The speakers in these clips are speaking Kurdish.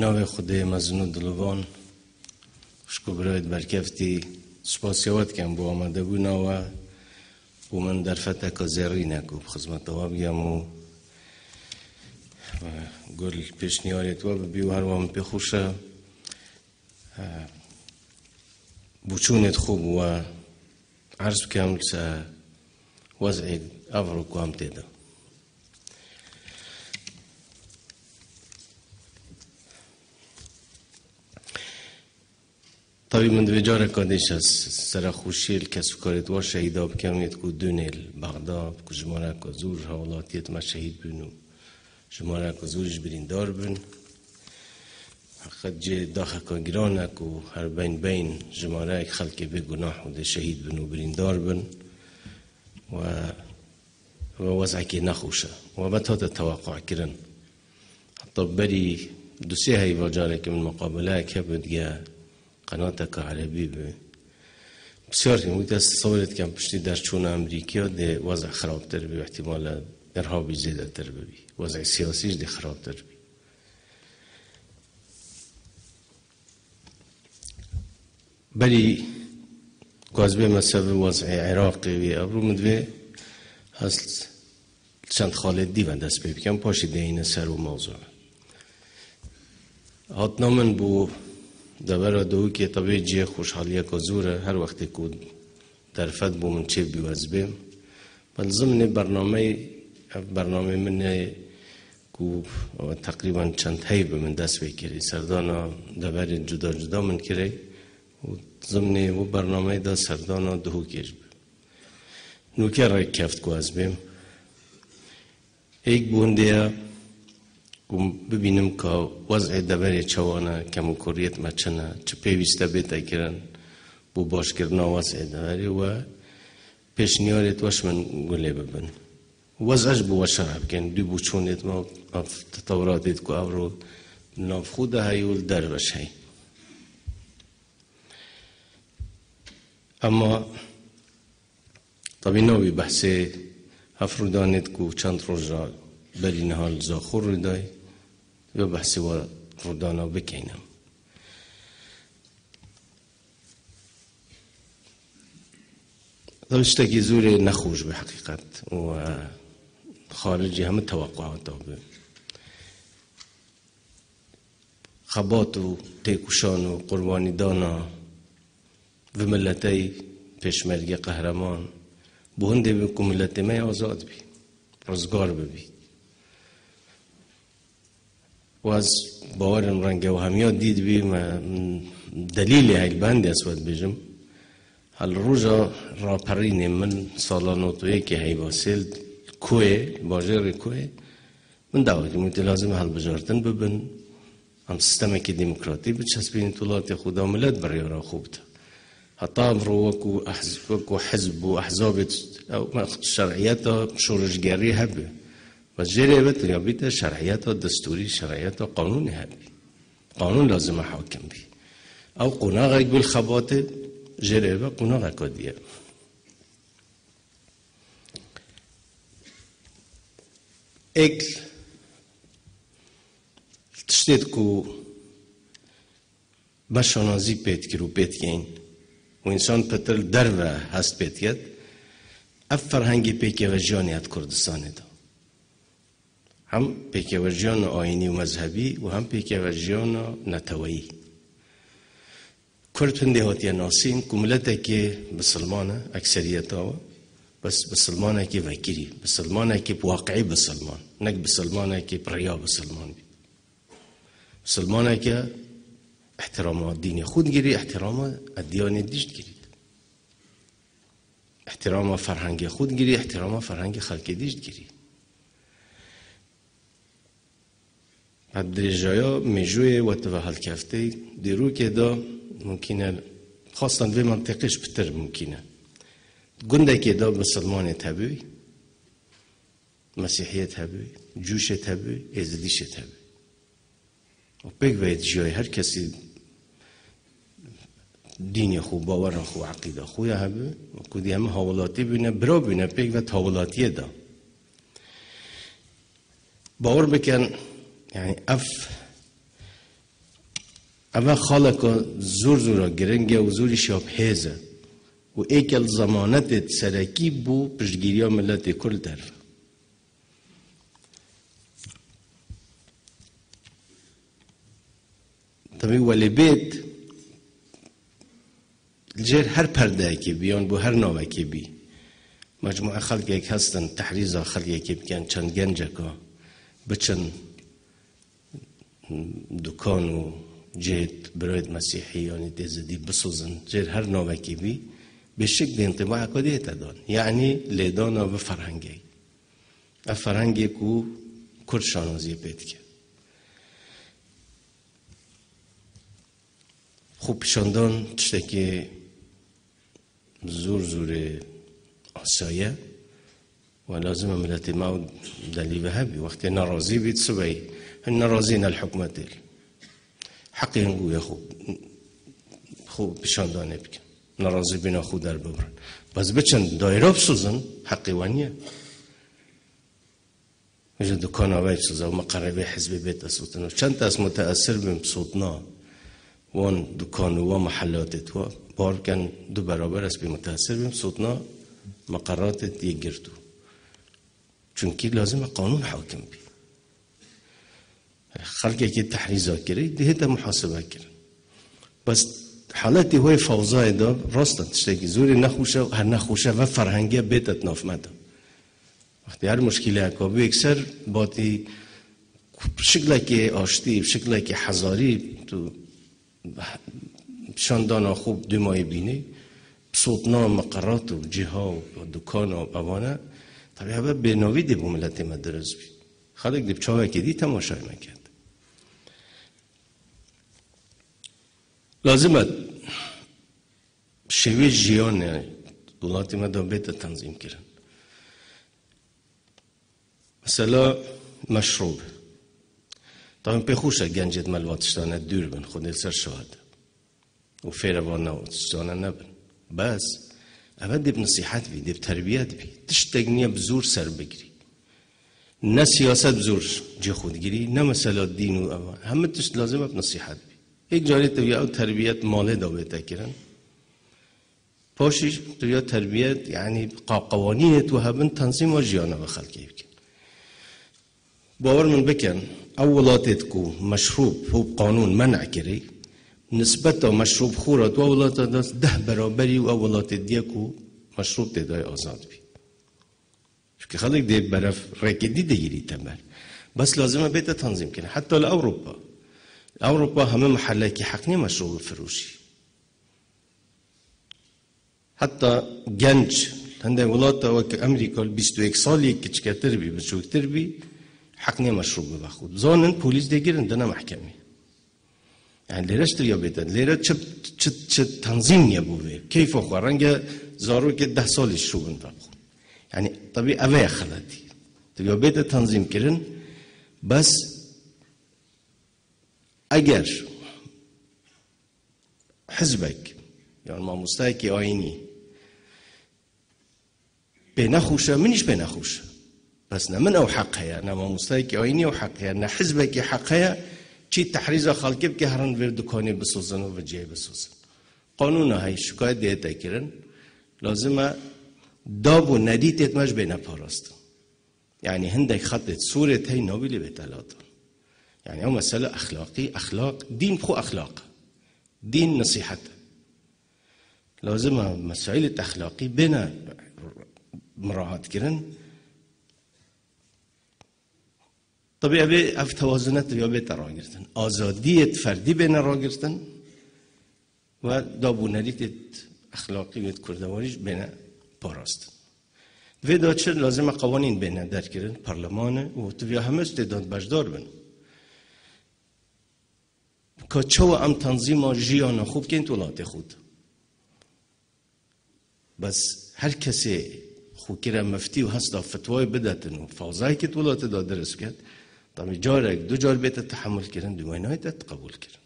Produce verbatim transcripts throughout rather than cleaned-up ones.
Navê Xwedê mezin û dilovan, xwişk û birayê berkeftî, spasiya we dikim bo amadebûna we bo min derfeteka zêrîn e ku bi xizmeta we bigem û, e, gul pêşniyarê we bibî û her wa min pê xweş e. E, bûçûnê xwe bi we erz bikim li ser wez'ê evro ku em tê de. Tabî min divê careka dî ji serexweşiyê li kesûkarê we şehîda bikim, yê ku dûnê li Bexda, ku jimareka zor ji hawlatiyê me şehîd bûn û jimareka zor ji birîndar bûn. Heqet cê daxeka giran e ku her beyn beyn jimareyek xelkê bê gunah û dê şehîd bin û birîndar bin. We, we wezekê nexweş e. We bet hate teweqû kirin. Heta berî du sê heyva careke min muqabileyek hebû, dige qenateke erebî bû. Pisyar kirin, wî dest sewrê dikin piştî derçûna Amerîkaya dê wezek xirabtir bî, ihtimale irhabî zêdetir bibî. Wezek siyasî jî dê xirabtir bî. Berî ku ez bême ser vê wez'ê Iraqê wê evro, min divê ez çend xalê dî ve dest pê bikim, paşê deyîne ser û mewzû. Hatina min bo devera Duhokê tevê cihê xweşhaliyeka zor e, her wextê ku derfet bo min çêbû ez bêm. Bi zimnê bernameyê, ev bernameyê min e ku teqrîben çend heyv bi min dest pê kirî. Serdana deverên cuda cuda min kirê û zimnê wê bernameyê de serdana Duhokê jî bi. Nûke rêk keft ku ez bêm. Êk bûn dê ye ku bibînim ka wez'ê deverê çawa ne, kemûkuriyet me çi ne, çi pêwîste bête kirin bo başkirina wez'ê deverê we pêşniyarê we ji min gulê bibin. Wez ez ji bo we şerh bikin, dû bûçûnê me, ev tetewratê ku evro li nav xwe de heye û li derve jî heye. Ema Tabî nabî behsê ev rûdanê ku çend roja berî niha li Zaxo rû dayê, ya behsê we rûdana bikeyn em. Tabî tiştekî zûrê nexweş bi heqîqet û, e, xaricî hemû teweqûata bi. Xebat û têkoşan û qurbanîdana vi miletey pêşmerge qehreman, bo hindê bi ku miletê me azad bî, rizgar bibî. Û ez bawerim renge û hemiya dî dibî me, delîlê heyl bendê ez we dibêjim. Hel roja raperînê min sala nod û yekê heyva sê li Koyê, bajêrê Koyê, Min dawa kirin, wî tê lazim e hilbijartin bibin. Em sîstemekî demokratîk biçespînin welatê xwe de, milet biryara xwe bide. Heta evro wekû ehz-, wekû hizb û ehzabê t-, ew me şer'iyeta şorişgerî hebû. Ve jêrê ve têya bîte şer'iyeta destûrî, şer'iyeta qanûnê hebî. Qanûn lazim e hakim bî. Ew qonaxek bû li xebatê, jêrê ve qonaxeka diye. Êk tiştê ku me şanazî pê dikir û pê dikeyn û însan pitir li derve hest pê diket, ev ferhengê pêkevejiyanê ya di Kurdistanê de. Hem pêkevejiyana ayînî û mezhebî û hem pêkevejiyana neteweyî. Kurd hindê hatiye nasîn ku miletekê bisilman e, ekseriyeta we, bes bisilmanekê vekirî, bisilmanekê bi waqiî bisilman, nek bisilmanekê bi riya bisilman bî. Bisilmaneke ihtirama dînê xwe digirî, ihtirama ediyanê dî jî digirî. Îhtîrama ferhengê xwe digirî, îhtîrama ferhengê xelkê dî jî digirî. Bi dirêjaya mêjoyê we tive helkeftê, dîrokê de mumkîn e, xwestan vê mentiqê jî pitir mumkîn e. Gundekê de misilmanê hebûy, mesîhiyê hebûy, cûşê hebûy, êzidîşê hebûy. Û pêk ve yê dijî her kesî dînê xwe, bawera xwe, eqîda xwe ya hebû, ku dî hemû hawlatî bûne, bira bûne, pêk ve di hawlatiyê de. Bawer bikin, yanî ev Eve xaleka zor zora giring e û zorî şiyab hêz e. Û êkel zemanetê serekî bû piştgiriya miletê Kurd derve. Tabii welê bêt, li jêr her perdeyekê bî, yan bo her navekê bî, mecmûe xelkek hestin, tehrîza xelkekê bikin, çend genceka biçin dukan û cêt birayet mesîhî, yanî tê zidî bisozin, jêr her navekê bî, bêşik dê întîbaeka dê hête dan. Yanî lêdana vê ferhengê. Ev ferhengê ku Kurd şanaziyê pê dike. Xwe pişandan tiştekê zor zorê asaye. Ve lazim e miletê me ew delî ve hebî. Wextê nerazî bît, sibey hin nerazî ne li hikûmetê. Heqê hin bûye xwe, xwe pişandanê bikin. Nerazî bîna xwe derbibirin. Bes biçin daîra bisozin, heqê we niye. Ji dukana ve soza û meqerê vê hizbê bête sotin. Û çend ez muteesir bim sotna wan dukan û wan mehelatê tu, bar bikin du beraber ez pê muteesir bim sotna meqeratê yê girtû. Çunkî lazim e qanûn hakim bî. Xelkekê tehrîza kirî, dihête muhasebe kirin. Bes haletê wê fewzayê de rast e tiştekî zorê nexweş e, her nexweş e ve ferhengê bête di nav me de. Wextê her muşkîleyeka bi yekser batî şiklekê aştî, şiklekê hezarî tu şandana xwe bi dûmayê bînî, bi sotna meqerat û cîha û dukana û evane, tabii hebe bênavî dê bo miletê me dirist bî. Xelk dê bi çavekê dî temaşayê me kerd. Lazim e şêwê jiyanê welatê me de bête tenzîm kirin. Mesela meşrûb. Tabii pê xweş e gencê me li van tiştane dûr bin, Xwedê li ser şahid e. Û fêre van ne, tiştane nebin. Bes, eve dê bi nesîhet bî, dê bi terbiyet bî. Tiştek niye bi zor ser bigirî. Ne siyaset bi zor cê xwe digirî, ne mesela dîn û eva. Hemî tişt lazim e bi nesîhet bî. Yek carê tu ya ew terbiyet malê de bête kirin. Paşî tu ya terbiyet, yanî qa-, qewanînê tu hebin, tenzîma jiyana ve xelkê bikin. Bawer min bikin, ew welatê ku meşrûb û bi qanûn men'a kirî, nisbeta meşrûb xora tu ew welata de deh beraberî û ew welatê diye ku meşrûb tê de azad bî. Çunke xelk dê berev rêkê dî digirîte ber. Bes lazim e bête tenzîm kirin. Heta li Ewropa. Ewropa heme mehelekî heq niye meşrûb bifiroşî. Heta genc, hindek welata weke Amerîka li bîst û yek salî kiçiketir bî, biçûktir bî, heq niye meşrûb bibe xwe. Zanin polîs dê girin, dine mehkemê. Yani lêre ji tiriya bête. Lêre çi, çi, çi tenzîm niye bû vê. Keyfa xwe. Renge zarokê deh salî şûbin ve bixwin. Yani tabii eve ye xeletî. Tiriya bête tenzîm kirin. Bes eger hizbek, yani mamostayekî ayînî, pê nexweş e, min jî pê nexweş e. Bes ne min ew heq heye, ne mamostayekî ayînî ew heq heye, ne hizbekî heq heye, çî tehrîza xelkê bike, herin vê dukanê bisozin û vê cihê bisozin. Qanûna heye, şikayet dê hête kirin. Lazim e dab û nedîtêt me jî bêne parastin. Yani hindek xetê sûrê tey nabî lê bête latin. Yani ew mesele exlaqî, exlaq, dîn bi xwe exlaq e. Dîn nesîhet e. Lazim e mesaîlê exlaqî bêne miraat kirin. Tabii ev, ev tewazune tu ya bête ragirtin. Azadiyê ferdî bêne ragirtin ve dab û nedîtê exlaqî wê kurdewarî jî bêne parastin. Vê de çi lazim e qewanîn bêne derkirin, parlemanê û tu ya hemû tê de beşdar bin. Ka çawa em tenzîma jiyana xwe bikên di welatê xwe de. Bes her kesê xwe kire miftî û hesta fetwayê bidetin û fewzayekê di welatê de dirist biket, tabii carek, du car bête tehemul kirin, di wê nayê te qebûl kirin.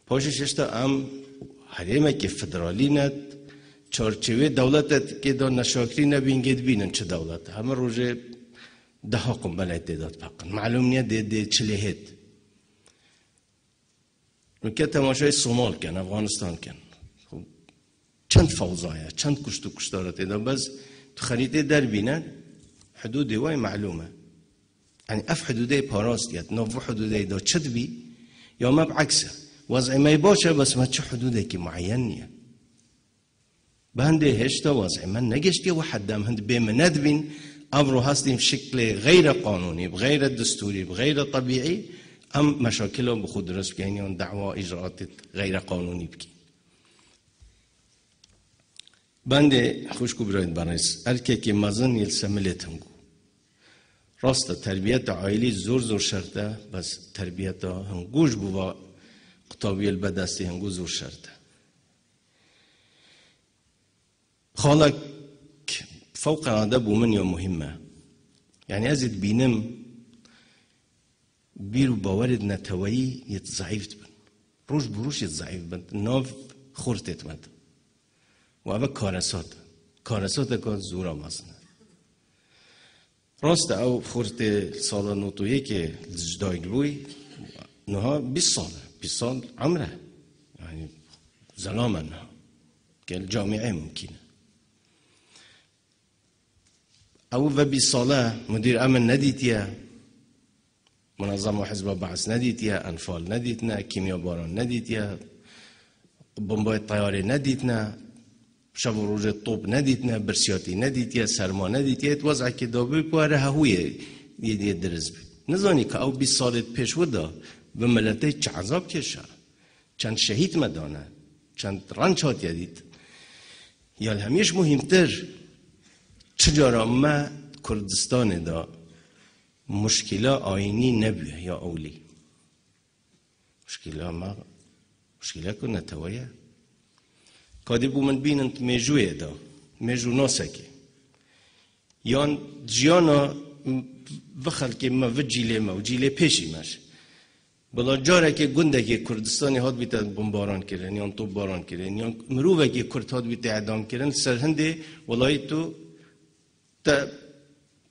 Paşê şeşta em herêmekê federalî ne, çarçêwê dewletekê de neşakirî nebîn gê dibînin çi dewlet. Heme rojê deha qumbelê tê de dipeqin. Malûm niye dê, dê çi lê hêt. Hûn ke temaşayê Somal ken, Efxanistan ken. Çend fewza ye, çend kuşt û kuştara tê de, bes tu xerîtê derbîne, hidûdê wê melûm e. Yanî ev hidûdeyê parastiye, di nav vî hidûdeyê de çi dibî, ya me bi eks e. Wez'ê me yê baş e, bes me çi hidûdekî mueyen niye. Bi hindê hêşta wez'ê me negeştiye wî hedde, em hind bê me nedibîn, evro hestîn bi şiklê xeyre qanûnî, bi xeyre destûrî, bi xeyre tebîî, em meşakila bi xwe dirust bikeyn, yan da'wa îcraatê xeyre qanûnî bikeyn. Bendê xwişk û birayên berêz, erkekê mezin yê li ser milê hingû. Rast e, terbiyeta aîlî zor zor şert e, bes terbiyeta hingû ji bo va qutabiyê li ber destê hingû zor şert e. Xalek fewqelade bo min ya muhîm e. Yanî ez ê dibînim, bîr û bawerê di neteweyî yê zeîf dibin. Roj bi roj yê zeîf dibin. Nav xortê me de. Û ev karesat e. Karesateke zora mezin e. Rast e, ew xortê sala nod û yekê li cudayî bûyî, niha bîst sal e. Bîst sal emr e. Yanî zelam e niha. Gel camîê mumkîn e. Ew ve bîst sal e, mudîr emn nedîtiye, munezema Hizba Be's nedîtiye, Enfal nedîtine, kîmyabaran nedîtiye, bombayê teyarê nedîtine, şev û rojê top nedîtine, birsiyatî nedîtiye, serma nedîtiye, di wezekê de bû ku here hehûyê yê, yê dirist bî. Nizanî ku ew bîst salê di pêş wî de bi miletê çi ezab kêşa. Çend şehîd me dane, çend renc hatiye dît. Ya li hemî ji muhîmtir, çi cara me Kurdistanê de muşkîla ayînî nebûye ya ewlî. Muşkîla me, muşkîla ku netewe ye. Kadî bû min bînin di mêjûyê de, mêjûnasekê. Yan jiyana vi xelkê me, vi cîlê me û cîlê pêşî me jî. Bila carekê gundekê Kurdistanê hat bîte bombaran kirin, yan topbaran kirin, yan mirovekê Kurd hat bîte edam kirin, ser hindê welayî tu te,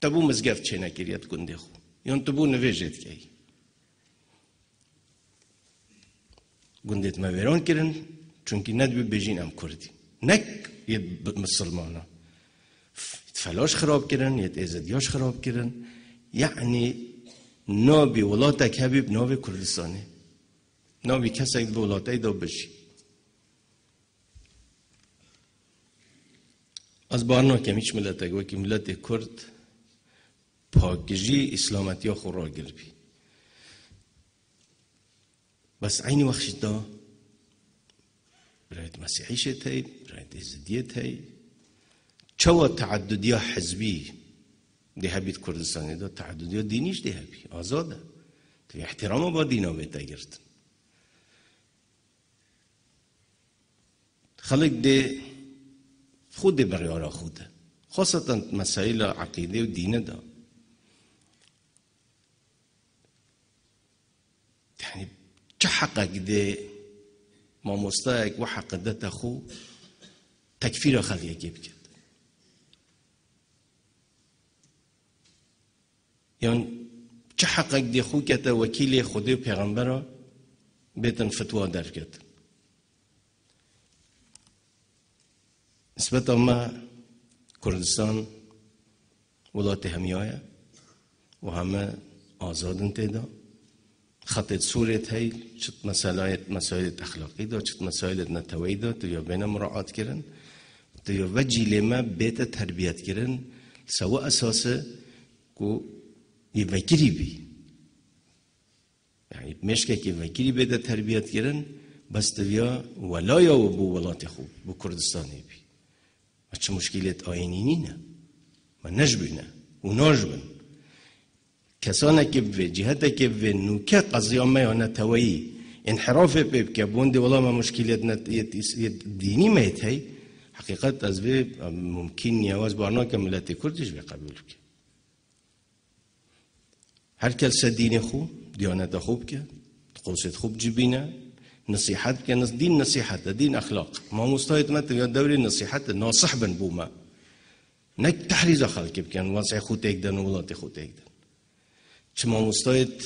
te bû mizgeft çênekiriye di gundê xwe. Yan tu bû nivêjê dikey. Gundê me wêran kirin, çunkî nedibî bêjîn em Kurd in. Nek yê bi-, misilmana. F-, felaş xirab kirin, yê êzidiyaş xirab kirin. Yanî nabî welatek hebî bi navê Kurdistanê. Nabî kesek di welateyê de bijî. Ez bar nakem hiç miletek wekî miletê Kurd pakijî îslametiya xwe ragir bî. Bes eynî wext jî de birayet Mesîhî şê tey, birayet Êzidiyê tey. Çawa teeddudiya hizbî dê hebît Kurdistanê de, teeddudiya dînî jî dê hebî, azad e. Tu îhtîrama ba dîna bête girtin. Xelk dê xwe dê biryara xwe de. Xweseten mesayîla eqîdê û dîne de. Yanî çi heqek dê mamostayek wî heqe dete xwe tekfîra xelkekê biket? Yan çi heqek dê xwe kete wekîlê Xwedê û Pêxembera bêtin fetwa derketin? Nisbeta me Kurdistan welatê hemiya ye û heme azad in tê de. Xetê sûrê hey, çi meselayê, mesailê exlaqî de, çi mesailê neteweyî de, tu ya bêne muraat kirin, tu ya ve cîlê me bête terbiyet kirin, li ser wê esasê ku yê vekirî bî. Yanî mêşkekê vekirî bête terbiyet kirin, bes tu viya welaya we bo welatê xwe, bo Kurdistanê bî. Me çi muşkîlêt ayînî nîne. Me nejbîne û najbin. Kesanekê bivê, cîhetekê bivê, nûke qeziya me ya neteweyî, înhirafê pê bike, bondê wela me muşkîlêt net-, yêt îs-, yêt dînî me yêt hey, heqîqet ez vê, em, mumkîn niye, ez bar nakim miletê Kurd jî vê qebûl bike. Her kes ser dînê xwe, diyaneta xwe bike, qosêt xwe bicibîne, nesîhet bike, nes-, dîn nesîhet e, dîn exlaq. Mamostayêt me tu ya dewrê nesîhet e, nasih bin bo me. Nek tehrîza xelkê bikin, wez'ê xwe têk din û welatê xwe têk din. Çi mamostayêt